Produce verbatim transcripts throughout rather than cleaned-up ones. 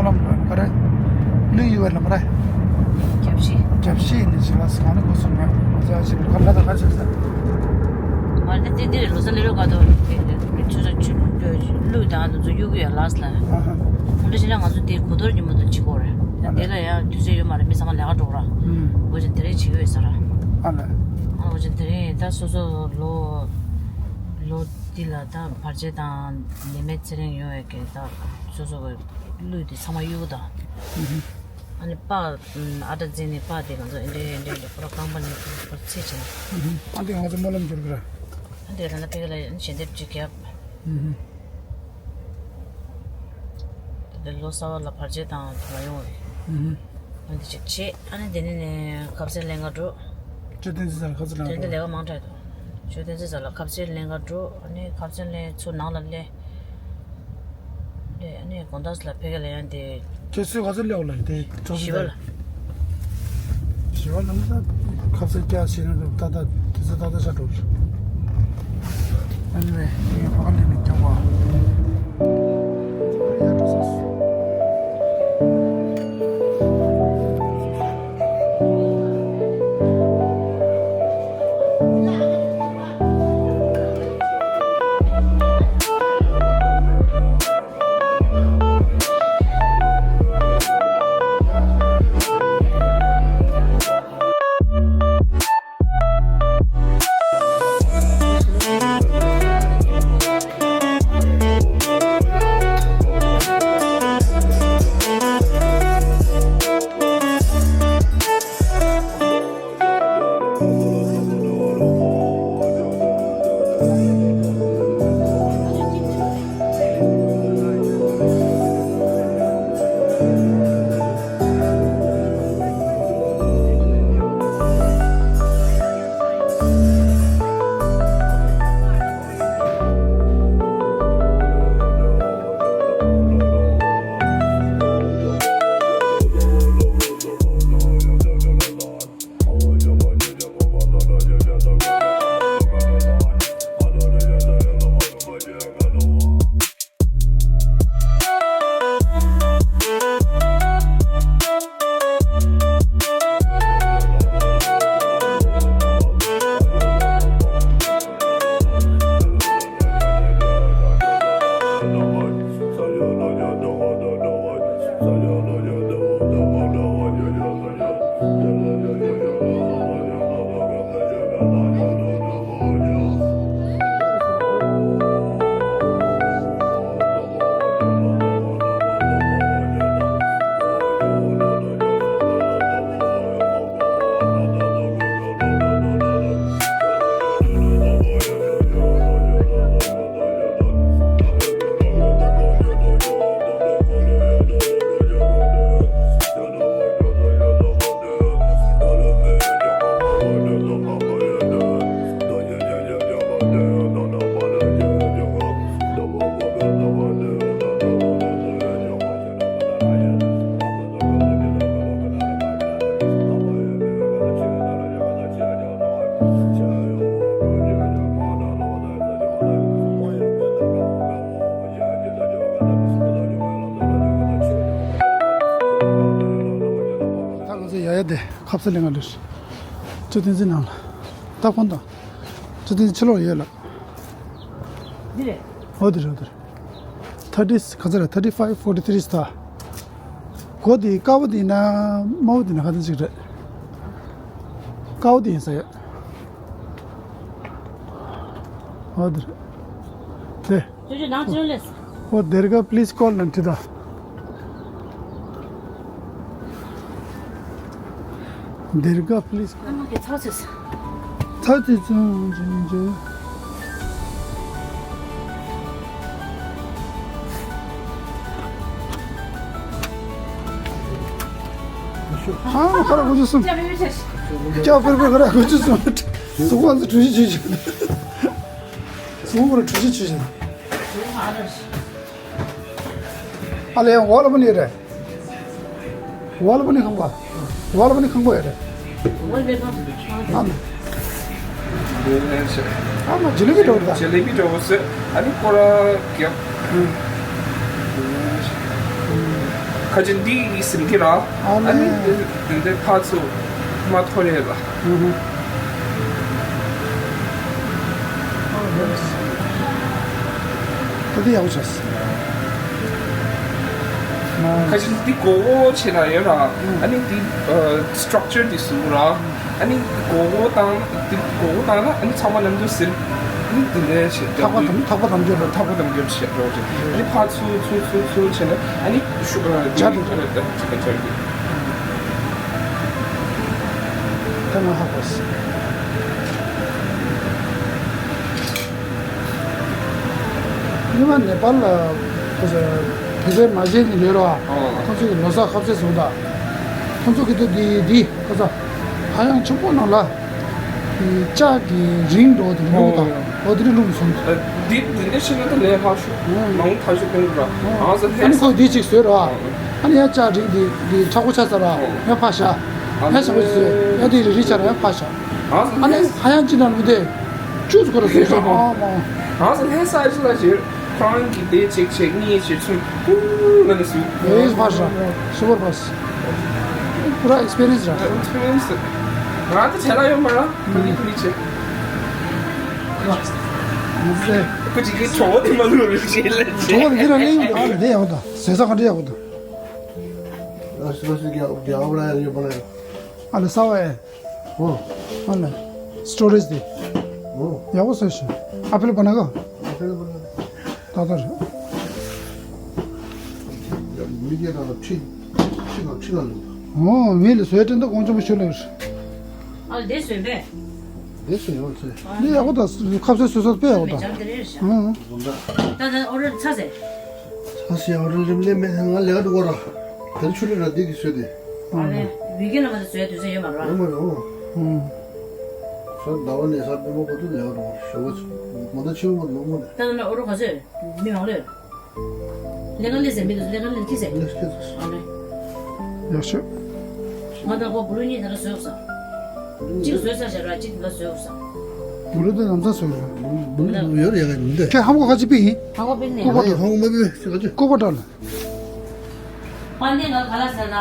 ལམ་ག་རེ། ལུས་ཡོད་པའི་ལམ་རེད། རྒྱབ་ཤི། རྒྱབ་ཤི་ནས་ཞིག་ལ་སོང་ནས་སྒོ་སོང་ནས་ང་ཚོ་ཞིག་ཁ་ལག་དང་ཁ་ཤས་ཟ། མ་རེད་དེ་འདིར་ལོ་ས་ལེ་རོ་ག་དོ་ཆུ་ས་ཆུ་ལུས་དང་དུ་ཚོ་གཡུག་གི་ཡ་ལགས་ལ། ཨ་ཧ། ཁོང་ཁྲོ་ཞིག་ན་ང་ཚོ་འདིར་གོ་ཐོར་ཉིན་མོ་དུ་ཅི་གོ་རེད། ཨ་ལ། དེ་ལ་ཡང་དུས་ཚོད་ཡོད་མ་རེད། མི་ཚང་མ་ལས་ཀ་འགྲོ་ར། ཨུམ། འོ་ཅན་དེ་རིང་བྱེད་ཀྱི་ཡོད་ས་ར། ཨ་ལ། འོ་ཅན་དེ་རིང་ད་སོ་སོ་ལོ་ལོ་འདི་ལ་ད་བར་ཆད་དང་ནད་མེད་ཚེ་རིང་ཡོང་བའི་གི་ད་སོ་སོ་གི་ལུས་དེ་ཚང་མ་གཡུག་དང་། ཨ་ནི་པ་ཨ་ཏྲ་འཛིན་ནི་པ་དེ་ང་ཚོ་ཨེ་འདྲས་ཨེ་འདྲས་ལ་པོ་ར་རྐང་པ་ནས་པོ་ར་ཚེ་ཆེ་ན། ཨ་འདི་ང་ཚོ་སྨོན་ལམ་འགྱུར་གི་ར། ཨ་འདི་ད་ལྟ་ཕ་གི་ལ་ཞལ་འདེབས་ཅིག་བརྒྱབ། ད་ལྟ་ལོ་གསར་བ་ལ་བར་ཆད་དང་དུ་མ་ཡོང་བའི། ཨ་འདི་ཅིག་བྱེད། ཨ་ནི་དེ་ནས་ནས་ཁ་ཟས་ལེན་ག་འགྲོ། ཅོ་ཏན་ཙི་ས་ལ་ཁ་ཟས་ལེན་ག་འགྲོ། དེ་ལས་ཀ་མང་དྲགས་འདུག་ཅོ་ཏན་ཙི་ས་ལ་ཁ་ཟས་ལེན་ག་འགྲོ། ཨ་ནི་ཁ་ཟས་ལེན་ཚུར་ནང་ལ་སླེབས། ཨ་ནི་དགོང་དག་ལ་ཕ་གི་ལ་ཡང་དེ། ཁྱེད་ཚོས་ག་ཚོད་སླེབས་ལ་དེ་གྲོགས་བཞི་པ་ལ། བཞི་པ་ལ་ནི་ད་ཁ་ཟས་རྒྱག་བྱས་ན་ད་ད་དེ་ཚོ་ད་ད་ཤ་གྲོགས། ཨ་ནི་བས་དེ་ཕ་ག་ལས་ནས་རྒྱག་པ། ད་ང་ཚོ་ཡ་ཡ་དེ་ཁ་ཟས་ལེན་ག་འགྲོ། ཅོ་ཏན་ཙི་ནང་ལ། ད་ཁོང་དང་། ཅོ་ཏན་ཙི་ཕྱི་ལོགས་ཡོད་ལ། འདི་རེད། འོ་འདི་རེད་འོ་འདི་རེད། ཐར་ཊི་ག་ཚོད་རེད། ཐར་ཊི་ཕའིབ། ཕོར་ཊི་ཐི་རི་ད། སྒོ་དེ་དཀར་པོ་དེ་ཡིན་ན་དམར་པོ་དེ་ཡིན་ན་ག་འདྲ་ཅིག་རེད། དཀར་པོ་དེ་ཡིན་ས་ཡོད། འོ་འདི་རེད། དེ། ཅོ་ཅོ་ནང་ཅི་ལ་སླེབས། Oh, Durga, please call Nantita. Durga, please. ཨ་མ་གི་ཚར་ཚོད། ཚར་ཚོད་ཚོད་ཚོད་ཚོད། ཨ་མ་ཁ་ར་གོ་ཅི་སོང་། ཀྱ་ཕེར་ཕེར་ཁ་ར་གོ་ཅི་སོང་། སུ་གོ་ཚོད་གྲུ་བཞི་བྱེད་ཅིག་སུ་གོ་ར་གྲུ་བཞི་བྱེད་ཅིག་ཨ་ལས་ཡང་འོག་ལ་པོ་ནི་རེད། འོག་ལ་པོ་ནི་ཁང་པ། འོག་ལ་པོ་ནི་ཁང་པ་ཡོད་རེད། ཨ་མ། ཨ་མ་ཇི་ལི་བི་འགྲོ་རེད། ཇི་ལི་བི་འགྲོ་ཟེར། ཨ་ནི་ཁོ་ར་རྒྱབ། ཨུ། ཨུ། ཁ་ཅིག་འདི་ཡི་ཟིན་གི་ར། ཨ་ནི་ཨ་ནི་ལེ། དེ་འདྲའི་ཕར་ཚུར་མ་ཐོར་ཡས་ལ། ཨུ་ཧུ། ཨོ་ཡེ་སི། ད་འདི་ཡག་པོ་བྱས། ཁ་ཅིག་འདི་མགོ་བོ་ཆེ་ན་ཡོད་ར། ཨ་ནི་འདི་ཨ་སི་ཊྲག་ཅར་འདི་བཟོ་ར། ཨ་ནི་མགོ་བོ་བཏང་། འདི་མགོ་བོ་བཏང་ན་ཨ་ནི་ཚང་མ་ནམ་རྒྱུན་ཟིན། ཨ་ནི་འདི་ནས་བྱེད། ཐག་པ་དམ། ཐག་པ་དམ་རྒྱུ་ར། ཐག་པ་དམ་རྒྱུ་བྱེད་རོགས་བྱེད། ཨ་ནི་ཕར་ཚུར་ཚུར་ཚུར་ཚུར་བྱས་ནས་ཨ་ནི་ཤུ་ཨ་འདི་སྦྱར་འགྲོ། ཅི་ག་སྦྱར་འགྲོ། ད་ང་ཧ་གོ་སོང་། ཉི་མ་ནེ་པཱལ་ལ་བོད་པའི་མ་བྱན་ནི་ཡོད་ར། ཨོ། ཁོང་ཚོ་གི་ལོ་གསར་ཁ་ཟས་བཟོ་ད། ཁོང་ཚོ་གི་དེ་དེ་དེ་ཁ་ས་ཧ་ཡང་ཆེན་པོ་ནང་ལ་ལྕགས་ཀྱི་རིང་འདྲ་བོ་དེ་བླུགས་ད། ཨོ། འོ་དེ་རིང་བླུགས་སོང་། ཨ་འདི་འདི་འདྲ་ཞིག་ན་ད་ལས་སླ་ཤོས། ཨོ། མང་ཐག་ཆོད་སྟོན་གི་ར། ཨོ། ཨང་ས་ཨ་ནི་ལྷས་ཁོ་དེ་གཅིག་བཟོས་ར། ཨོ། ཨ་ནི་ཡང་ལྕགས་རིང་དེ་དེ་མཁྲེགས་པོ་ཆགས་ས་ར། ཨོ། ཡང་ཕར་བཞག་ཨ་ཡང་ཞིམ་པོ་བཟོས། ཡང་དེ་རིལ་རིལ་ཆགས་ར་ཡང་ཕར་བཞག་ཨང་ས་ཨ་ནི་ལྷས་ཧ་ཡང་ཅི་ན་ལུས་དེ་བཅུ་ཙམ་ཁོ་ར་བཟོས་སོང་། ཨོ་མ། ཨང་ས་ལྷས་ས་ཨ་ཅི་ལ་བྱེད། ཁོ་རང་གིས་དེ་ཅིག་བྱེད། གཉིས་བྱེད། གསུམ། ཨུ་ང་ནི་སུ། ཨེ་ཕར་ཤ། སུ་པར་ཕར་ཤ། པུ་ར་ཨེགསི་པི་རི་ཡན་སི་ར། ཨེགསི་པི་རི་ཡན་སི། ང་ད་བྱ་ལ་ཡོད་མ་ར། ཁུ་ལི་ཁུ་ལི་བྱེད། ཁུ་ཅིག་གིས་གྲོགས་པོ་དེ་མ་ལུས་རེད་བྱེད་ལ་བྱེད། གྲོགས་པོ་འདི་ར་གླེང་ཡོང་། ཨ་ལ་དེ་ཡག་པོ་འདུག་ཟས་ས་ག་འདྲ་ཡག་པོ་འདུག་ཨ་ལ་གསར་པ་ཨེ། ཨོ། ཨ་ལ། སི་ཊོ་རེཇ་དེ། ཨོ། ཡག་པོ་བཟོས་ཤག་ཨ་ཕི་ལ་པ་ན་ག་ཨ་ཕི་ལ་པ་ན་ག་ཏག་ཏག་རེད། མི་སྐད་དང་ཁྲི་ཁྲི་དང་ཁྲི་ལ་ལུག་ཨོ། མི་ལ་བཟོས་དྲན་ད་ཀོང་ཆེན་པོ་ཤོད་ལ་རེད། ཨ་ལ་དེ་བཟོས་པས། དེ་བཟོས་ཡོད་ཚེ། འདི་ཡག་པོ་འདུག་ཁ་ཟས་བཟོས་ས་དཔེ་ཡག་པོ་འདུག་མེ་ལྕགས་དེ་རེད་ཤག་ཨོ། ད་ད་ཨོ་རོད་ཚ་ཟེར། ཨ་སི་ཡ་ཧོ་ཊེལ་རིམ་ལས་མེད། ང་ལས་ཀ་འགྲོ་གོ་ར། དེར་ཆུ་ལས་ར་འདི་གི་བཟོས་ཏེ། ཨ་ལས། བི་ཀེན་ལ་མ་ཟད་བཟོས་དུས་ཚོད་ཡོད་མ་རེད་བ། ཡོད་མ་རེད་ཨོ། ཨུམ། ས་ཟླ་བ་ནས་ས་སྤེན་པ་བར་དུ་ལས་ཀ་འགྲོ་གོ་ར། ཞོགས་པ་མ་ད་ཕྱི་པོ་མ་ལོག་མ་ནས། ད་ནི་ཨོ་རོ་ག་ཚོད་མི་མང་ལོས། ལས་ཀ་ལས་ཟེར་མི་འདུག་ལས་ཀ་ལས་ཁྱི་ཟེར། ལས་ཁྱི་ཟེར། ཨ་ལས། ཡག་ཤོས། ང་དང་ཁོ་བུ་ལུ་གཉིས་ད་ལ་བཟོས་ས། གཅིག་བཟོས་ས་བྱ་ར་གཅིག་ད་ལ་བཟོས་ས། བུ་ལུ་དེ་ལམ་སང་བཟོས་ར། བུ་ལུ་ཡོད་ཡག་གི་མི་འདུག་ཁྱེད་ཧམ་གོ་ཁ་ཅིག་པི་ཡིན། ཧམ་གོ་པི་ནས། ཀོ་པ་ཧམ་གོ་མ་པི་ཟེར་ག་ཅི། ཀོ་པ་ཏྲ་ལ། པ་ནས་ང་ག་ལ་ཟེར་ན།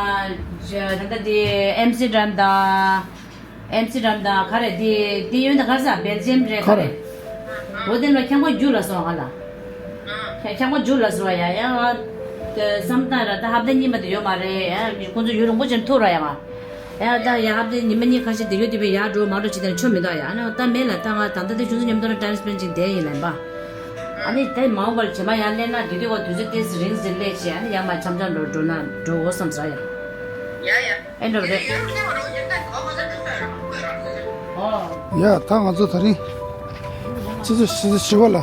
ད་ལྟ་དེ་ཨེམ་སི་ཊར་དང་། ཨེམ་སི་ཊར་དང་ག་རེ་དེ་དེ་ཡོད་ན་ག་རེ་ཟེར་བེལ་ཇི་ཡམ་རེད་ག་རེ། འོ་དེ་ལ་ཁྱང་པ་རྒྱུ་ལ་སོང་ང་ལ། ཁྱང་པ་རྒྱུ་ལ་སོང་ཡ་ཡ་ང་། བསམ་སྟངས་ར་ད་ཧབ་ཏ་གཉིས་མ་དེ་ཡོད་མ་རེད་ཡ། ཁོང་ཚོ་ཡུན་རིང་པོ་ཅན་ཐུག་ར་ཡ་ང་། ཡ་ད་ཡ་ཧབ་ཏ་ཉི་མ་གཉིས་ཁ་ཤས་དེ་ཡོད་དེ་བས་ཡ་འགྲོ་མ་འགྲོ་བྱེད་དེ་ཆོ་མི་འདུག་ཡ། ཨ་ནི་ད་མེད་ལ་ད་ང་ད་ལྟ་དེ་ཁྱོད་ཚོ་མཉམ་དུ་ལ་ཊའིམ་སི་པེན་ཌི་བྱེད་བསྡད་ཡིན་ལབ་པ། ཨ་ནི་དེ་མ་འོངས་པར་རྗེས་མ་ཡང་སླེབས་ན་དེ་དུས་ཁོ་དུས་ཚོད་དེ་རིང་ཟིན་སླེབས་བྱས་ཨ་ནི་ཡང་མ་འཆམ་འཆམ་འགྲོ་འགྲོ་ན་འགྲོ་འོ་བསམ་ས་ཡ། ཡ་ཡ། ཨེ་འགྲོ་རེད། ཨོ། ཡ་ད་ང་ཚོ་ད་རིང་ཆུ་ཚོད་བཞི་བཞི་པ་ལ་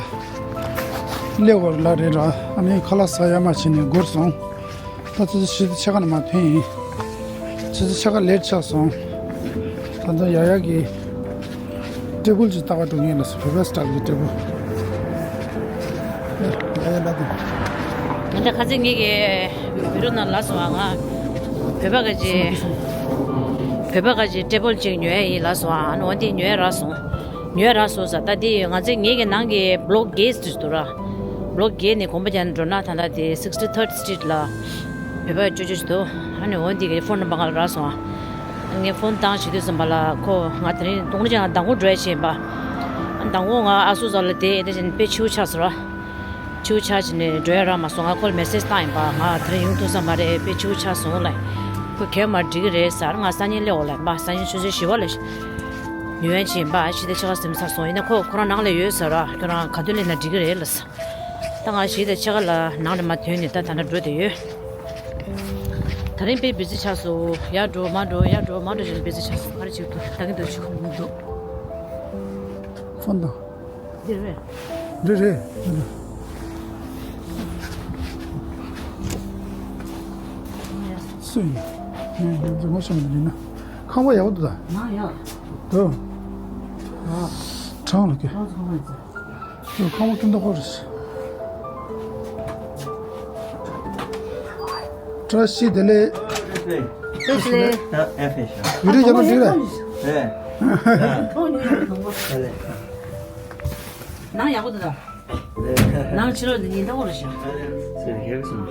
སླེབས་པ་ལ་རེད་ར། ཨ་ནི་ཁ་ལག་ཟ་ཡ་མ་བྱས་ནས་འགོར་སོང་། ད་ཆུ་ཚོད་བཞི་ཕྱེད་ཀ་ནས་མ་ཐོན་ཡིན། ཆུ་ཚོད་ཕྱེད་ཀ་ལེ་ཊི་ཆགས་སོང་། ད་ལྟ་ཡ་ཡ་གི་ཊེ་བལ་ཅིག་ལྟ་བ་འགྲོ་མཁན་ལ་སོ་བོད་པ་སི་ཊལ་གྱི་ཊེ་བལ། ཡ་ཡ་ལ་དུ། ང་ཚོ་ཁ་སང་ངེད་ཀྱི་བི་རོ་ནང་ལ་སོང་ང་། བོད་པ་ག་ཅི། བོད་པ་ག་ཅི་ཊེ་བལ་ཅིག་ཉོ་ཡ་ཡིན་ལ་སོང་ང་། ཨ་ནི་འོ་འདི་ཉོ་ཡ་རག་སོང་། ཉོས་རག་སོང་ས། ད་འདི་ང་ཚོའི་ངེད་ཀྱི་ནང་གི་བྷི་ལོག་བརྒྱད་ཙམ་འདུག་ར། བྷི་ལོག་བརྒྱད་ནས་གོམ་པ་རྒྱག་ནས་འགྲོ་ན་ད་ལྟ་དེ་སིགས་ཊི་ཐར་ཌི་སི་ཊི་རིཊ་ལ་བོད་པ་ཅོ་ཅོ་ཅིག་འདུག་ཨ་ནི་འོ་འདི་གི་ཕོན་ནམ་བར་ང་ལ་རག་སོང་ཨ། ངས་ཕོན་བཏང་བྱེད་དུས་ཙམ་པ་ལ་ཁོ་ང་དེ་རིང་དུང་རི་ཅང་མདང་དགོང་འགྲོ་ཡ་བྱས་ཡིན་པ། མདང་དགོང་ང་ཨ་སུ་ཟ་ལ་དེ་ཨེ་ད་ཅན་དཔེ་ཆུ་ཆགས་སོང་ར། ཆུ་ཆགས་བྱས་ནས་འགྲོ་ཡ་རག་མ་སོང་། ང་ཁོ་ལ་མེ་སེ་ཇི་བཏང་ཡིན་པ། ང་དེ་རིང་ཡོང་ཐུབ་ས་མ་རེད། དཔེ་ཆུ་ཆགས་སོང་ལ། ཁོ་གས་མར་འགྲིག་གི་རེད་ཟེར། ང་སང་ཉིན་སླེབས་འོང་ལབ་པ། སང་ཉིན་ཆུ་ཚོད་བཞི་པ་ལ། ཉོ་ཡ་ཕྱིན་པ། ཕྱི་ཟླ་ཕྱེད་ཀ་ཟིན་ཚར་སོང་། ཡིན་ན་ཁོ་ཁོ་རང་ནང་ལ་ཡོད་ཟེར་ར། ཁྱོད་རང་ག་དུས་སླེབས་ན་འགྲིག་གི་རེད་ལབ་སོང་། ད་ང་ཕྱི་ཟླ་ཕྱེད་ཀ་ལ་ནང་ལ་མར་ཐོན་ནས་ད་ད་ལྟ་འགྲོ་བསྡད་ཡོད། ད་རིང་དཔེ་བི་ཛི་ཆགས་སོང་། ཡར་འགྲོ་མར་འགྲོ་ཡར་འགྲོ་མར་འགྲོ་བྱས་ནས་བི་ཛི་ཆགས་སོང་། ག་རེ་བྱེད་ཀྱི་འདུག་ལྟ་གི་འདུག་ཆུ་ཁོལ་གྱི་འདུག་ཕོན་དང་། འདི་རེད། འདི་རེད། སུ་ཡིན། ངས་འདི་ངོ་ཤེས་མི་འདུག་ཡིན་ན། ཁང་པ་ཡག་པོ་འདུག་ད། ཡང་ཡང་། འདུག་ཨ། གྲང་ལ་ཀྱེ། གྲང་ཚོ་ཁང་པ་ཡིན་ཟེར། འདུག་ཁང་པ་ཀུན་ཏུ་ཧོར། བཀྲ་ཤིས་བདེ་ལེགས། བཀྲ་ཤིས་བདེ་ལེགས། ཡུ་རེ་རྒྱབ་ན་འགྲིག་རེད། རེད། ནང་ཡག་པོ་འདུག་ད། ནང་ཕྱི་ལོགས་འདི་ཉིན་ལྟ་བུ་རེད་ཤག་ཟེར་ཡག་སོང་།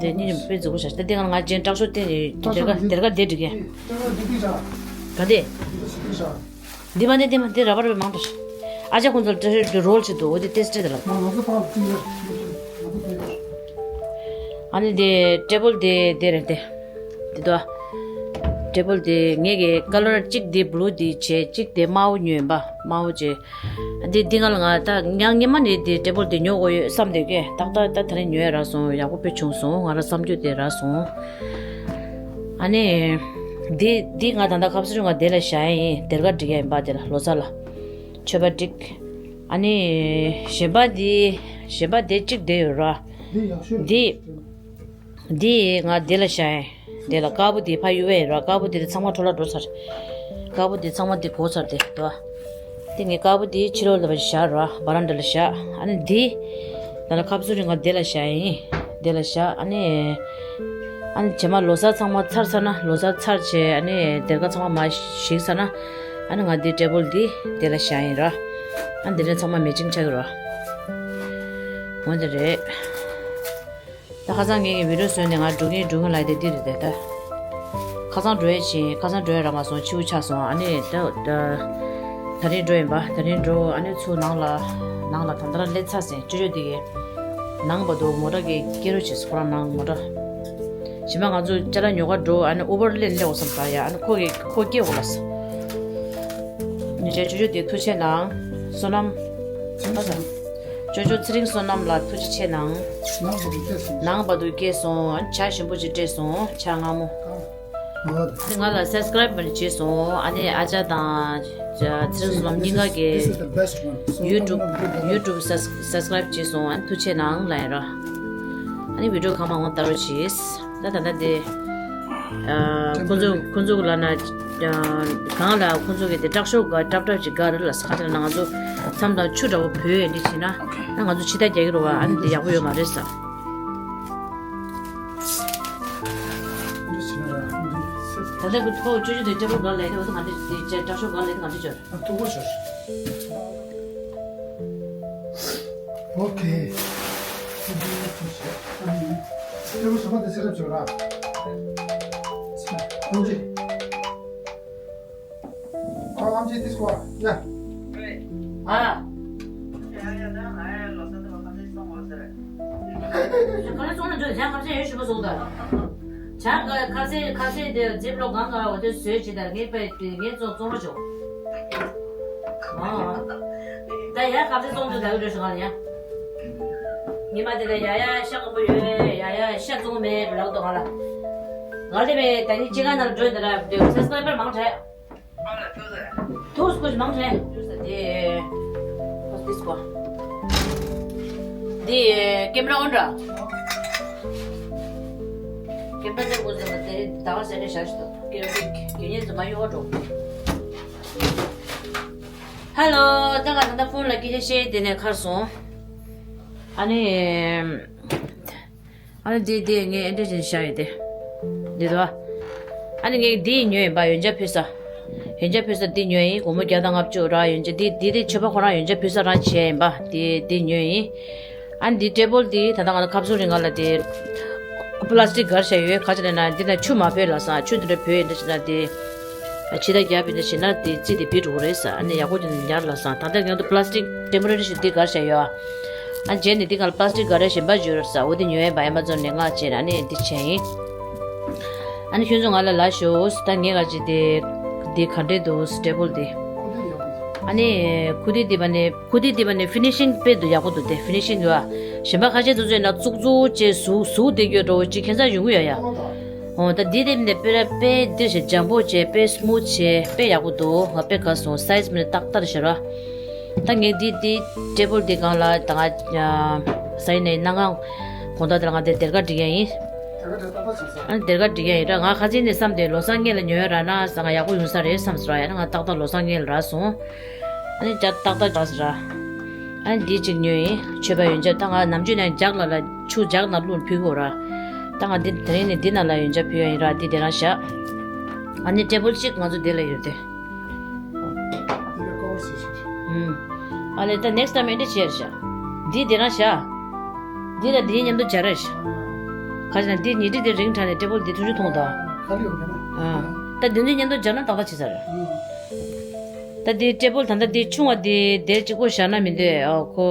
དེ་གཉིས་ཀྱི་དཔེ་མཛེས་པོ་ཆགས། ད་དེ་གང་ང་ཅན་སྐྲག་ཤོས་བསྟན་ནས་སྐྲག་ཤོས་སྡེར་ཁ་སྡེར་ཁ་སྡེ་སྒྲིག་གས། སྐྲག་ཤོས་སྡེ་སྡིག་ཆགས། ག་དེ། སྡེ་སྡིག་ཆགས། འདི་མ་འདི་འདི་མ་འདི་ར་བར་བའི་མང་དུ། ཨ་ཅག་ཁོང་ཚོར་ཏྲེ་ཏྲེ་རོལ་བྱེད་འདུག་འོ་དེ་ཏེས་ཏྲེ་དེ་ལ། ང་ང་ཚོ་ཕར་ཅིག་ཡར་ང་ཚོ་ཕར་ཡར། ཨ་ནི་དེ་ཏྲེ་བོལ་དེ་དེ་རེད་དེ། དེ་དོ། ཏྲེ་བོལ་དེ་ངས་ཀྱི་ཀ་ལར་གཅིག་དེ་བླུ་དེ་བྱས་གཅིག་དེ་དམར་པོ་ཉོས་ཡིན་པ་དམར་པོ་བྱས། འདི་འདི་ང་ལ་ང་ད་ཡང་སྔོན་མ་ནས་དེ་ཏྲེ་བོལ་དེ་ཉོ་དགོས་ཡོད་བསམ་བསྡད་ཀྱི་ཏག་ཏག་ད་དེ་རིང་ཉོས་རག་སོང་། ཡག་པོ་དཔེ་བྱུང་སོང་། ང་ར་བསམ་རྒྱུ་དེ་རག་སོང་། ཨ་ནི། འདི་འདི་ང་ད་ལྟ་ཁ་སང་ང་དེ་ལ་བཞག་ཡ་ཡིན། སྡེར་ཁ་སྒྲིག་ཡ་ཡིན་པ་དེ་ལ་ལོ་གསར་ལ། མཆོད་པ་སྒྲིག་ཨ་ནི། གཞན་པ་འདི། གཞན་པ་དེ་གཅིག་དེ་ཡོད་ར། འདི་ཡག་ཤོས་འདི། འདི་ང་དེ་ལ་བཞག་ཡ་ཡིན། དེ་ལ་དཀར་པོ་དེ་ཕ་གཡུ་བས་ར། དཀར་པོ་དེ་དེ་ཚང་མ་འཕྲོ་བརླག་འགྲོ་ཚར། དཀར་པོ་དེ་ཚང་མ་དེ་གོ་ཚར་དེ་དོ། དེ་ངས་དཀར་པོ་དེ་ཕྱི་ལོགས་ལ་བཞག་ར། བ་རན་ཌ་ལ་བཞག་ཨ་ནི་འདི། ད་ལ་ཁ་སང་རིང་ང་དེ་ལ་བཞག་ཡིན། དེ་ལ་བཞག་ཨ་ནི། ཨ་ནི་བྱེ་མ་ལོ་གསར་ཚང་མ་ཚར་ཚར་ན་ལོ་གསར་ཚར་བྱས་ཨ་ནི་སྡེར་ཁ་ཚང་མ་མ་ཞིག་ཚར་ན། ཨ་ནི་ང་འདི་ཏྲེ་བོལ་འདི་དེ་ལ་བཞག་ཡིན་ར། ཨ་ནི་དེ་ནས་ཚང་མ་མེ་ཅིང་ཆགས་ཀྱི་ར། འོ་དེ་རེད། ད་ཁ་སང་ངས་ཀྱི་བི་ཌིའོ་བཟོས་ནས་ང་འགྲོ་གིན་འགྲོ་གིན་ལབ་དེ་འདི་རེད་དེ་ད། ཁ་སང་འགྲོ་ཡས་ཕྱིན། ཁ་སང་འགྲོ་ཡས་ར་མ་སོང་། ཕྱི་པོ་ཆགས་སོང་། ཨ་ནི་ད་ད་ད་རིང་འགྲོ་ཡིན་པ། ད་རིང་འགྲོ་ཨ་ནི་ཚུར་ནང་ལ་ནང་ལ་ད་ལྟ་ར་སླེབས་ཚར་ཟིན། ཅོ་ཅོ་འདི་གི་ནང་བར་དུ་མོ་ཊ་གི་སྐྱེལ་རོགས་བྱས། ཁོ་རང་ནང་མོ་ཊ། གཞན་པ་ང་ཚོ་ཅ་ལག་ཉོ་གར་འགྲོ་ཨ་ནི་ཨུ་བར་སླེབས་སླེབས་འོང་བསམ་ད་ཡ། ཨ་ནི་ཁོ་གི་ཁོ་སྐྱེལ་འོང་ལབ་སོང་། ཉེ་ཆར་ཅོ་ཅོ་འདི་ཐུགས་རྗེ་གནང་། བསོད་ནམས། ཅོ་ཅོ་ཚེ་རིང་བསོད་ནམས་ལ་ཐུགས་རྗེ་ཆེ་གནང་། ནང་བར་དུ་སྐྱེལ་སོང་། ནང་བར་དུ་སྐྱེལ་སོང་། ཨ་ནི་ཇ་ཞིམ་པོ་ཅིག་སྤྲད་སོང་། ཇ་མངར་མོ། ང་ལ་སབ་སི་ཀ་རབ་བྱས་སོང་། ཨ་ནི་ཨ་ཅག་དང་ཚེ་རིང་བསོད་ནམས་གཉིས་ཀ་གི་ཡུ་ཊུབ་ཡུ་ཊུབ་སབ་སི་ཀ་རབ་བྱས་སོང་། ཨ་ནི་ཐུགས་རྗེ་གནང་ལབ་ཡ་ར། ཨ་ནི་བི་ཌིའོ་གང་མང་མང་ལྟ་རོགས་བྱེད། ད་ད་ལྟ་དེ། ཨ། ཁོ་ཚོ་ཁོ་ཚོ་ལ་ན། ཨ། གང་ལ་ཁོ་ཚོ་གི་དེ་སྐྲག་ཤོས་ག་སྐྲག་སྐྲག་ཅིག་ག་རེ་ལ་ས་ཁ་ཅིག་ལ་ན་ང་ཚོ་མཚམས་དང་ཆུ་འདྲ་བོ་བོས་ཡོད་འདི་བྱེད་ན་ན་ང་ཚོ་ཕྱི་ལྟ་རྒྱག་གི་རེད་བ། ཨ་ནི་དེ་ཡག་པོ་ཡོད་མ་རེད་ས། ད་ལྟ་ཁོ་ཁོ་ཅོ་ཅོ་དེ་ཅ་པོ་ག་ལ་ཡོད་དེ་ང་ཚོ་ག་འདྲ་དེ་སྐྲག་ཤོས་ག་ལ་ཡོད་དེ་ག་འདྲ་བྱོས། ཨ། ཐུག་པ་ཤོར། ཨོ་ཁེ། ཨ་ནི་ཨམ་ཆི་དེ་སྐོར་ཡ། ཨ། ཁ་ལག་བཙོང་ན་འགྲོ། ཇ་ཁ་ཟས་ཡོད་ཞུ་བ་བཟོ་ད། ཇ་ཁ་ཟས་ཁ་ཟས་དེ་ཛིབ་ལོག་གང་ག་འོ་དེ་བཟོས་ཅི་ད། ངས་པའི་ངས་བཙོང་བཙོང་རོགས་བྱུང་། ཨོ། ད་ཡ་ཁ་ཟས་བཙོང་འགྲོ་ད་གི་འགྲོ་ཞུ་ག་ལ་ཡ། ཉི་མ་དེ་ལ་ཡ་ཡ་ཤ་དཀོན་པོ་ཡོད། ཡ་ཡ་ཤ་བཙོང་མེད་ལོག་ཏོ་ག་ལ། ང་དེ་བས་ད་ནི་ཅི་ག་ན་འགྲོ་ད་ར་དེ་སེ་སེ་པར་མང་དྲགས། ཐུགས་སྐུ་མང་དྲགས། དེ་ཀེམ་ར་ཨོན་ར། ཀེམ་ར་དེ་ཀུ་ཟེར་དེ་ད་ག་སེ་རེ་ཤ་ཞིག་ཏུ་ཀེ་ར་དེ་གེ་ཉེ་ཙམ་མ་ཡོད་འགྲོ། ཧེ་ལོ། ད་ག་ད་ད་ཕོན་ལ་སྐད་ཆ་བཤད་དེ་ནས་ཁར་སོང་། ཨ་ནི། ཨ་ནི་དེ་དེ་ངས་ཨེ་འདྲ་བྱས་བཞག་ཡོད་དེ། འདི་དོ། ཨ་ནི་ངས་འདི་ཉོས་ཡིན་པ། ཡོན་ཆབ་ཕུལ་ས། ཡོན་ཆབ་ཕུལ་ས་འདི་ཉོས་ཡིན། སྒོར་མོ་བརྒྱ་དང་ལྔ་བཅུ་ར། ཡོན་ཆབ་འདི་འདི་དེ་མཆོད་པ་ཁོ་རང་ཡོན་ཆབ་ཕུལ་ས་རང་བྱས་ཡིན་པ། དེ་དེ་ཉོས་ཡིན། ཨ་ནི་འདི་ཏྲེ་བོལ་འདི་ད་ལྟ་ང་ཚོ་ཁ་སང་རིང་ང་ལ་དེ་པ་ལ་སི་ཊིག་སྒར་བཞག་ཡོད། ག་ཅི་ལབ་ན་འདི་ན་ཆུ་མ་བོས་ལབ་སོང་། ཆུ་འདི་འདྲ་བོས་ཡིན་འདྲ་ཅི་ན་དེ། ཕྱི་ཟླ་བརྒྱད་པའི་ནང་བཞིན་ན་དེ་རྩིས་དེ་བེད་འགྲོ་གི་རེད་ཟེར། ཨ་ནི་ཡག་པོ་ཅིག་ཉར་ལབ་སོང་། ད་ལྟ་ང་ཚོ་པ་ལ་སི་ཊིག་ཊེམ་པོ་ར་རི་ཞིག་འདི་སྒར་བཞག་ཡོད། ཨ་རྗེས་ནས་འདི་ག་ལ་པ་ལ་སི་ཊིག་སྒར་ར་གཞན་པ་ཡོད་རེད་ཟེར། འོ་དེ་ཉོ་ཡས་པ་ཨེ་མ་ཛོན་ནས་མངགས་བྱས་ནས་ཨ་ནི་འདི་བྱས་ཡིན། ཨ་ནི་ཁྱོད་ཚོ་ང་ལ་ལབ་ཤོག་ད་ངས་ག་ཅིག་དེ་འདི་ག་འདྲས་འདུག་ཊེ་བལ་འདི། ཨ་ནི་ཁུ་ཏི་འདི་པ་ནས། ཁུ་ཏི་འདི་པ་ནས་ཕི་ནི་ཤིང་དཔེ་འདུག་ཡག་པོ་འདུག་དེ་ཕི་ནི་ཤིང་འདུག་ཨ། གཞན་པ་ཁ་ཤས་དེ་ཚོ་ཡིན་ན་བཙུགས་བཙུགས་བྱས་ཟུག་ཟུག་བསྡད་རྒྱུ་འདྲ་བོ་ཅིག་ཁྱད་མཚར་ཡོང་གི་ཡོད་ཡ། འོ་ད་འདི་དེ་མིན་ན་དཔེ་ར་དཔེ་འདི་བྱས་འཇམ་པོ་བྱས་དཔེ་སི་མུ་ཐི་བྱས་དཔེ་ཡག་པོ་འདུག་ང་དཔེ་དགའ་སོང་། སའི་ཛི་མིན་ན་ཏག་ཏག་རེད་ཤག་ར། ད་ངས་འདི་འདི་ཊེ་བལ་འདི་སྒང་ལ་ད་ང་ཟ་ཡིན་ནའི་གནའ་སྒང་དགོང་དག་དེ་ལ་ང་འདིར་སྡེར་ཁ་སྒྲིག་ཡ་ཡིན། ཨ་ནི་སྡེར་ཁ་སྒྲིག་ཡ་ཡིན་ར། ང་ཁ་སང་ནས་བསམ་སྟེ་ལོ་གསར་སྔོན་ལ་ཉོ་ཡ་རག་ན་ཟ་ང་ཡག་པོ་ཡོང་ས་རེད་བསམ་སོང་ར། ཡང་ན་ང་ཏག་ཏག་ལོ་གསར་སྔོན་ལ་རག་སོང་། ཨ་ནི་ཇ་ཏག་ཏག་རག་སོང་ར། ཨ་ནི་འདི་གཅིག་ཉོས་ཡིན། མཆོད་པ་ཡོན་ཆབ། ད་ང་ནམ་རྒྱུན་ནས་ཇག་ལ་ལ་ཆུ་ཇག་ནང་བླུགས་ཕུལ་གོ་ར། ད་ང་འདི་དེ་རིང་ནས་འདི་ནང་ལ་ཡོན་ཆབ་ཕུལ་ཡ་ཡིན་ར། འདི་དེ་རང་བཞག་ཨ་ནི་ཊེ་བལ་གཅིག་ང་ཚོ་འདི་ལ་ཡོད་དེ། ཨུམ། ཨ་ལེ་ད་ནེག་སི་ཊའིམ་ཨེ་འདྲ་བྱེད་ར་བཞག་འདི་དེ་རང་བཞག་འདི་ལ་འདི་མཉམ་དུ་སྦྱར་ར་བཞག་ག་ཅི་ན་འདི་ཉི་ཁྲི་དེ་རིང་དྲགས་ནས་ཊེ་བལ་འདི་ཐུང་ཆུ་མཐོང་དང་། ཁ་ལི་ཡོད་མེད་ན། ཨ། ད་འདི་ཚོའི་མཉམ་དུ་སྦྱར་ན་ཏག་ཏག་བྱེད་ས་རེད། ཨ། ད་འདི་ཊེ་བལ་ད་ལྟ་འདི་ཆུང་བ་འདི་དེ་གཅིག་པོ་བཞག་ན་མི་འདོད། ཨ། ཁོ་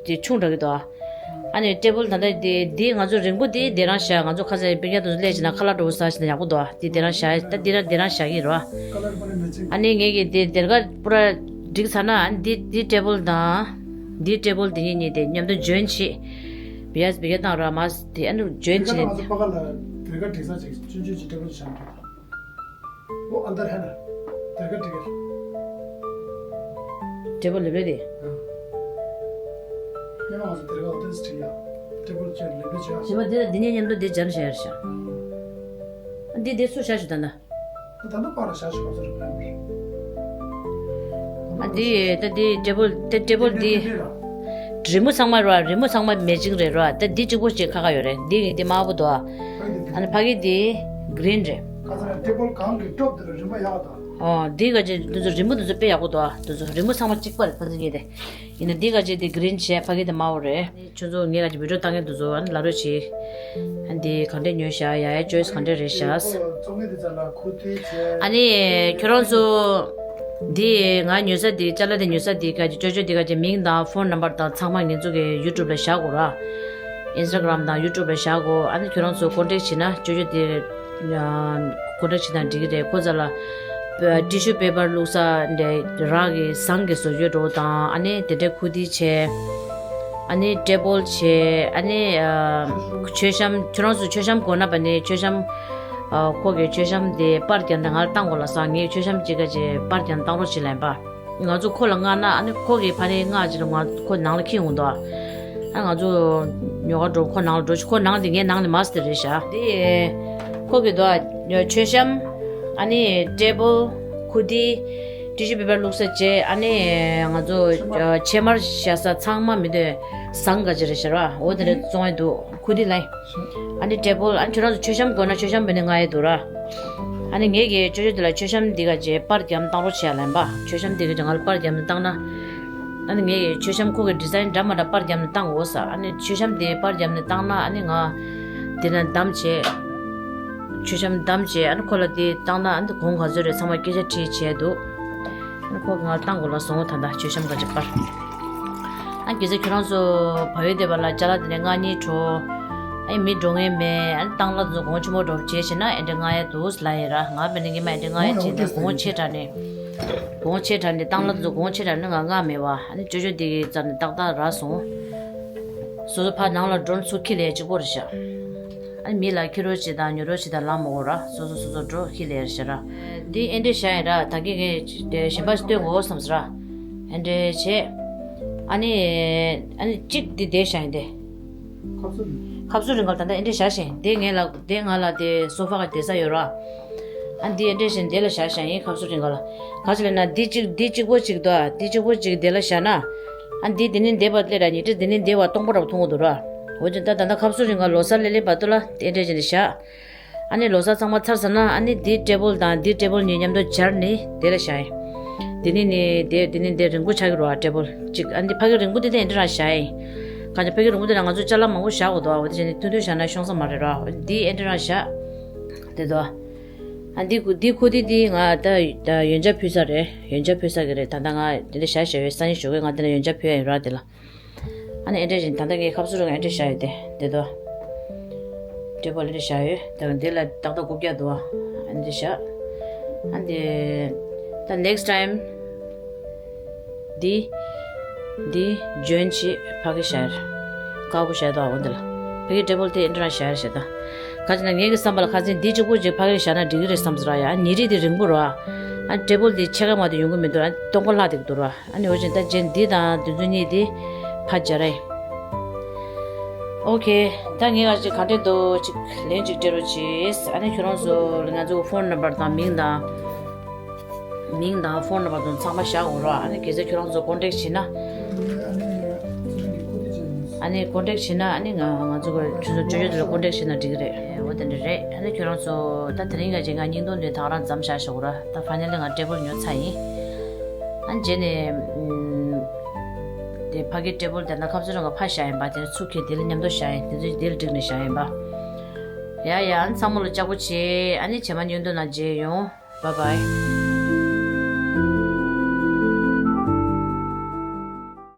དེ་ཆུང་དྲགས་ཀྱི་འདུག་ཨ། ཨ་ནི་ཊེ་བལ་ད་ལྟ་འདི་འདི་ང་ཚོ་རིང་པོ་འདི་དེ་རང་བཞག་ང་ཚོ་ཁ་སང་སྤུན་ཀྱག་དེ་ཚོ་སླེབས་བྱས་ན་ཁ་ལག་འདྲ་པོ་ཟ་བྱས་ན་ཡག་པོ་འདུག་ཨ། འདི་དེ་རང་བཞག་ད་འདི་རང་དེ་རང་བཞག་གི་རེད་པ། ཨ་ནི་ངེད་ཀྱིས་འདི་སྡེར་ཁ་པུ་ར་བསྒྲིགས་ཚར་ན་ཨ་ནི་འདི་འདི་ཊེ་བལ་དང་འདི་ཊེ་བལ་འདི་གཉིས་གཉིས་དེ་མཉམ་དུ་འཇོན་བྱེད། བི་ཡ་བི་ཀ་དང་ར་མ་དེ་ཨ་ནི་འཇོན་བྱེད། ད་ང་ཚོ་པ་ཀ་ལ་སྡེར་ཁ་བསྒྲིགས་ཚར་ཅིག་ཆུང་ཆུང་ཅིག་ཊེ་བལ་ཅིག་བཞག་ན། वो अंदर है ना, देखा, ठीक है। ཊེ་བལ་ལེབ་ལེ་དེ། हाँ। ये ना, देखा, उधर से ठीक है। टेबल चेयर ले भी जा। ཞེས་པ་འདི་ལ་འདི་ནས་མཉམ་དུ་འདི་སྦྱར་བྱ་ཡར་བྱ། हाँ। འདི་འདི་སུ་བྱ་ཞུ་ད་ན། ད་ད་པར་བྱ་ཞུ་བ་ཟེར་ཕན་པར། ཨ་འདི་ད་འདི་ཊེ་བལ་དེ་ཊེ་བལ་འདི། རི་མོ་ཚང་མ་ར་རི་མོ་ཚང་མ་མེ་ཅིང་རེད་ར། ད་འདི་གཅིག་པོ་ཅིག་ཁ་ཁ་ཡོད་རེད། འདི་འདི་དམར་པོ་འདུག་ཨ་ནི་ཕ་གི་འདི་གི་རིན་རེད། ཁ་ཚ་ན་ཊེ་བལ་གང་གི་ཊོབ་དེར་རིན་པ་ཡག་དང་། ཨོ་འདི་ག་ཅིག་འདི་ཚོ་རི་མོ་འདི་ཚོ་དཔེ་ཡག་པོ་འདུག་ཨ། འདི་ཚོ་རི་མོ་ཚང་མ་གཅིག་པ་རེད། ཕ་ཚ་གཉིས་དེ་ཡིན་ན་འདི་ག་ཅིག་འདི་གི་རིན་བྱས། ཕ་གི་འདི་དམར་པོ་རེད། ཁྱོད་ཚོ་ངས་ག་ཅིག་བི་ཌིའོ་བཏང་མཁན་འདི་ཚོ་ཨ་ནི་ལབ་རོགས་བྱེད། ཨ་འདི་ག་འདྲས་ཉོས་བཞག་ཡ་ཡ་ཅོའི་སི་ག་འདྲས་རེད་བཞག་ཨ་ནི་ཁྱོད་རང་ཚོ་འདི་ང་ཉོ་ས་འདི་ཅ་ལག་འདི་ཉོ་ས་འདི་ག་ཅིག་ཅོ་ཅོ་འདི་ག་ཅིག་མིང་དང་ཕོན་ནམ་བར་དང་ཚང་མ་ངེད་ཚོ་གི་ཡུ་ཊུབ་ལ་བཞག་གོ་ར། ཨིན་སི་ཊ་གྷ་རམ་དང་ཡུ་ཊུབ་ལ་བཞག་གོ་ཨ་ནི་ཁྱོད་རང་ཚོ་ཀོན་ཊེག་བྱེད་ན་ཅོ་ཅོ་འདི་ཀོན་ཊེག་བྱེད་ན་འགྲིག་གི་རེད། ཁོ་ཚ་ལ་ཊི་ཤུ་པེ་པར་བླུགས་ས་འདྲ་རག་གི་ཟངས་ཀྱི་བཟོ་བཅོས་འགྲོ་དང་ཨ་ནི་དེ་འདྲའི་ཁུ་ཏི་བྱས། ཨ་ནི་ཊེ་བལ་བྱས། ཨ་ནི་ཨ་མཆོད་བཤམས་ཁྱོད་རང་ཚོ་མཆོད་བཤམས་དགོས་ན་པ་ནི་མཆོད་བཤམས། ཨ་ཁོ་གི་མཆོད་བཤམས་དེ་པར་བརྒྱབ་ནས་ང་ལ་བཏང་དགོས་ལབ་སོང་། ངས་མཆོད་བཤམས་ཅིག་ག་ཅིག་པར་བརྒྱབ་ནས་བཏང་རོགས་བྱེད་ལབ་ཡིན་པ། ང་ཚོ་ཁོ་ལ་མངགས་ན་ཨ་ནི་ཁོ་གི་ཕ་ནི་མངགས་ཅིག་ལ་ང་ཁོ་ནང་ལ་འཁྱེར་ཡོང་འདུག་ཨ་ང་ཚོ་ཉོ་ག་འགྲོ་ཁོ་ནང་ལ་འགྲོ་ཅིག་ཁོ་ནང་དེ་ངའི་ནང་ནས་མ་སི་དེ་རེད་ཤག་དེ་ཁོ་གི་འདུག་ཨ་མཆོད་བཤམས། ཨ་ནི་ཊེ་བལ། ཁུ་ཏི། ཊི་ཤུ་པེ་པར་བླུགས་ས་བྱས། ཨ་ནི་ང་ཚོ་ཕྱེ་མར་བཞག་ས་ཚང་མ་མི་འདོད་ཟངས་ག་ཅི་རེད་ཤག་ར། འོ་དེ་འདྲ་བཙོང་ཡས་འདུག་ཁུ་ཏི་ལ། ཨ་ནི་ཊེ་བལ། ཨ་ནི་ཁྱོད་རང་ཚོ་མཆོད་བཤམས་དགོས་ན་མཆོད་བཤམས་བྱས་ནས་མངགས་ཡས་འདུག་ར། ཨ་ནི་ངས་ཀྱི་ཅོ་ཅོ་དེ་ལ་མཆོད་བཤམས་འདི་ག་ཅིག་པར་བརྒྱབ་ནས་བཏང་རོགས་བྱས་ལབ་ཡིན་པ། མཆོད་བཤམས་འདི་ག་ཅིག་ང་ལ་པར་བརྒྱབ་ནས་བཏང་ན། ཨ་ནི་ངས་ཀྱི་མཆོད་བཤམས་ཁོ་གི་ཌི་ཛའིན་འདྲ་མ་འདྲ་པར་བརྒྱབ་ནས་བཏང་དགོས་ས། ཨ་ནི་མཆོད་བཤམས་དེ་པར་བརྒྱབ་ནས་བཏང་ན་ཨ་ནི་ང་དེ་ན་བདམས་བྱས། མཆོད་བཤམས་བདམས་བྱས་ཨ་ནི་ཁོ་ལ་དེ་བཏང་ན་ཨ་ནི་གོང་ག་ཚོད་རེད་ཚང་མ་སྐད་ཆ་དྲིས་བྱས་འདུག་ཨ་ནི་ཁོ་གིས་ང་ལ་བཏང་དགོས་ལབ་སོང་། ད་ལྟ་མཆོད་བཤམས་ག་ཅིག་པར། ཨ་དགེ་རྩ་ཁྱོད་རང་ཚོ་བལ་ཡུལ་སྡོད་པ་ལ་ཅ་ལག་དེ་འདྲ་མངགས་སྙིང་བྲོ། ཨ་མི་འགྲོ་མཁན་མེད། ཨ་བཏང་ལ་ཚོ་གོང་ཆེན་པོ་འགྲོ་བྱས་བྱས་ན་ཨེ་འདྲ་མངགས་ཡ་འདུག་ལབ་ཡ་ར། ང་བས་ན་ངས་མ་ཨེ་འདྲ་མངགས་ཡ་བྱས་ནས་གོང་ཆེ་དྲགས་ནས། གོང་ཆེ་དྲགས་ནས་བཏང་ལ་ཚོ་གོང་ཆེ་དྲགས་ནས་ང་མངགས་མེད་པ། ཨ་ནི་ཅོ་ཅོ་དེ་གི་རྩ་ནས་ཏག་ཏག་རག་སོང་། སོ་སོ་ཕར་ནང་ལ་འགྲོ་ཚུར་འཁྱེར་ལས་གཅིག་པོ་རེད་ཤག་ཨ་ནི་མི་ལ་འཁྱེར་རོགས་བྱེད་དང་ཉོ་རོགས་བྱེད་དང་ལབ་མི་དགོས་ར། སོ་སོ་སོ་སོ་འགྲོ་འཁྱེར་ལས་རེད་ཤག་ར། འདི་ཨེ་འདྲས་བཞག་ཡིན་ར། ད་གིན་ངས་གཞན་པ་ཞིག་སྟོན་དགོས་བསམ་སོང་ར། ཨེ་འདྲས་བྱས། ཨ་ནི་ཨ་ནི་གཅིག་འདི་བསྡད་བཞག་ཡིན་ཏེ། ཁབ་སུ་རིང་ཁབ་སུ་རིང་ག་ལ་ད་ལྟ་ཨེ་འདྲས་བཞག་བཞིན་དེ་ངས་ལ་དེ་ང་ལ་དེ་སོ་ཕ་ག་བསྡད་ས་ཡོད་ར། ཨ་འདི་ཨེ་འདྲས་བཞིན་དེ་ལ་བཞག་བཞག་ཡིན། ཁབ་སུ་རིང་ག་ལ་ག་ཅི་ལབ་ན་འདི་གཅིག་འདི་གཅིག་པོ་གཅིག་འདུག་ཨ། འདི་གཅིག་པོ་གཅིག་དེ་ལ་བཞག་ན། ཨ་འདི་དེ་ནས་འདས་པ་སླེབས་ར་ཉི་ཁྲི་དེ་ནས་འདས་པ་སྟོང་པ་ར་མཐོང་གི་འདུག་ར། འོ་ཅི་ད་ད་ལྟ་ཁབ་སུ་རིང་ག་ལོ་གསར་སླེབས་སླེབས་བར་དུ་ལ་དེ་འདྲས་བྱས་ནས་བཞག་ཨ་ནི་ལོ་གསར་ཚང་མ་ཚར་ཚར་ན་ཨ་ནི་འདི་ཊེ་བལ་དང་འདི་ཊེ་བལ་གཉིས་མཉམ་དུ་སྦྱར་ནས་དེ་ལ་བཞག་ཡིན། དེ་ནས་ནི་དེ་དེ་ནས་དེ་རིང་པོ་ཆགས་ཀྱི་རེད་བ། ཊེ་བལ་གཅིག་ཨ་འདི་ཕ་གི་རིང་པོ་དེ་དེ་འདྲ་རང་བཞག་ཡིན། གང་ཅི་ཕ་གི་རིང་པོ་དེ་ལ་ང་ཚོ་ཅ་ལག་མང་པོ་བཞག་དགོས་འདུག་འོ་དེ་བྱས་ནས་ཐུང་ཐུང་བཞག་ན་ཤོང་ས་མ་རེད་ར། འདི་ཨེ་འདྲ་རང་བཞག་དེ་དོ། ཨ་འདི་ཁུ་འདི་ཁུ་འདི་འདི་ང་ད་ད་ཡོན་ཆབ་ཕུལ་ས་རེད། ཡོན་ཆབ་ཕུལ་ས་གི་རེད། ད་ད་ང་དེ་འདྲ་བཞག་བཞག་ཡོད། སང་ཉིན་ཞོགས་ཀས་ང་དེ་ལ་ཡོན་ཆབ་ཕུལ་ཡ་ཡོད་ར་དེ་ལ། ཨ་ནི་ཨེ་འདྲས་བཞིན་ད་ལྟ་ངའི་ཁབ་སུ་རུ་ཨེ་འདྲས་བཞག་ཡོད་དེ་དེ་དོ། ཊེ་བལ་ཨེ་འདྲས་བཞག་ཡོད། ད་འདི་ལ་ཏག་ཏག་རྐུབ་བཀྱག་འདུག་ཨ་འདི་བཞག་ཨ་འདི་ད་next time འདི་འདི་འཇོན་ཆེ་ཕ་གི་བཞག་ཡོད། དཀར་པོ་བཞག་འདུག་འོ་འདི་ལ་ཕ་གི་ཊེ་བལ་དེ་ཨེ་འདྲས་བཞག་ཡོད་བཞག་ད་ག་ཅི་ན་ངའི་གི་བསམ་པ་ལ་ཁ་སང་འདི་གཅིག་པོ་ཅིག་ཕ་གི་བཞག་ན་འགྲིག་གི་རེད་བསམ་ཟེར་ར། ཡ་ཉི་རིགས་དེ་རིང་པོ་ར། ཨ་ཊེ་བལ་དེ་ཕྱེད་ཀ་མ་གཏོགས་ཡོང་གི་མི་འདུག་ཨ་སྟོང་པ་ལྷག་བསྡད་ཀྱི་འདུག་ར། ཨ་ནི་འོ་བཞིན་ད་རྗེས་འདི་དང་འདི་ཚོ་གཉིས་དེ་ཕར་སྦྱར་རེད། ཨོ་ཁེ། ད་ངས་ག་ཅིག་ག་འདྲས་འདུག་ཅིག་ལན་ཅིག་སྤྲད་རོགས་གྱིས། ཨ་ནི་ཁྱོད་རང་ཚོ་ང་ཚོ་ཕོན་ནམ་བར་དང་མིང་དང་། མིང་དང་ཕོན་ནམ་བར་དང་ཚང་མ་བཞག་འོང་རོགས། ཨ་ནི་གལ་སྲིད་ཁྱོད་རང་ཚོ་ཀོན་ཊེག་བྱེད་ན། ཨ་ནི་ཀོན་ཊེག་བྱེད་ན་ཨ་ནི་ང་ང་ཚོ་གི་ཁྱོད་ཚོ་ཅོ་ཅོ་དེ་ལ་ཀོན་ཊེག་བྱེད་ན་འགྲིག་གི་རེད། འོ་དེ་འདྲ་རེད། ཨ་ནི་ཁྱོད་རང་ཚོ་ད་དེ་རིང་ག་ཅིག་ང་བརྙན་ཐུང་འདི་ད་ག་རང་མཚམས་བཞག་ཞོག་ར། ད་ཕ་ནེ་ལི་ང་ཊེ་བལ་ཉོ་ཚར་ཡིན། ཨ་ནི་རྗེས་ནས་ཨམ། དེ་ཕ་གི་ཊེ་བལ་དེ་ན་ཁབ་སུ་རང་ག་ཕ་བཞག་ཡིན་པ། དེ་ཚུགས་ཁྱེར་དེ་ལ་མཉམ་དུ་བཞག་ཡིན། དེ་ཚོ་དེ་ལ་བསྒྲིགས་ནས་བཞག་ཡིན་པ། ཡ་ཡ། ཨ་ནི་ཚང་མ་ལ་ལྕགས་པོ་བྱེད། ཨ་ནི་རྗེས་མ་བརྙན་ཐུང་ནང་མཇལ་ཡོང་། Bye bye.